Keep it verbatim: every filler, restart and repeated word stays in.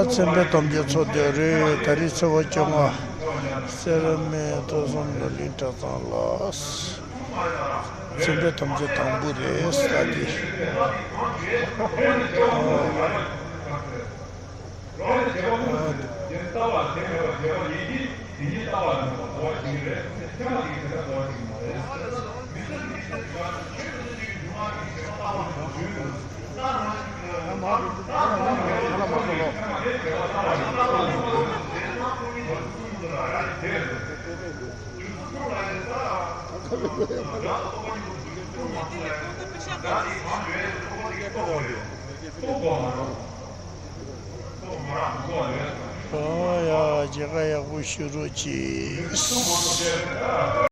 ཚན་པའི་དམ་བཅའ་ཚོགས་འདུ་རེད། ད་རེས་ཚེས་པ་བཅོ་ལྔ། སེ་ར་སྨད་ཐོ་བསམ་བགྲོ་གླེང་གྲྭ་ཚང་ལ། ཚན་པའི་དམ་བཅའ་དང་པོ་རེད་ས་འདི། ཨོ་ཡ། མཇལ་ཁ་ཡག་པོ་ཞུ་རོགས་གྱིས།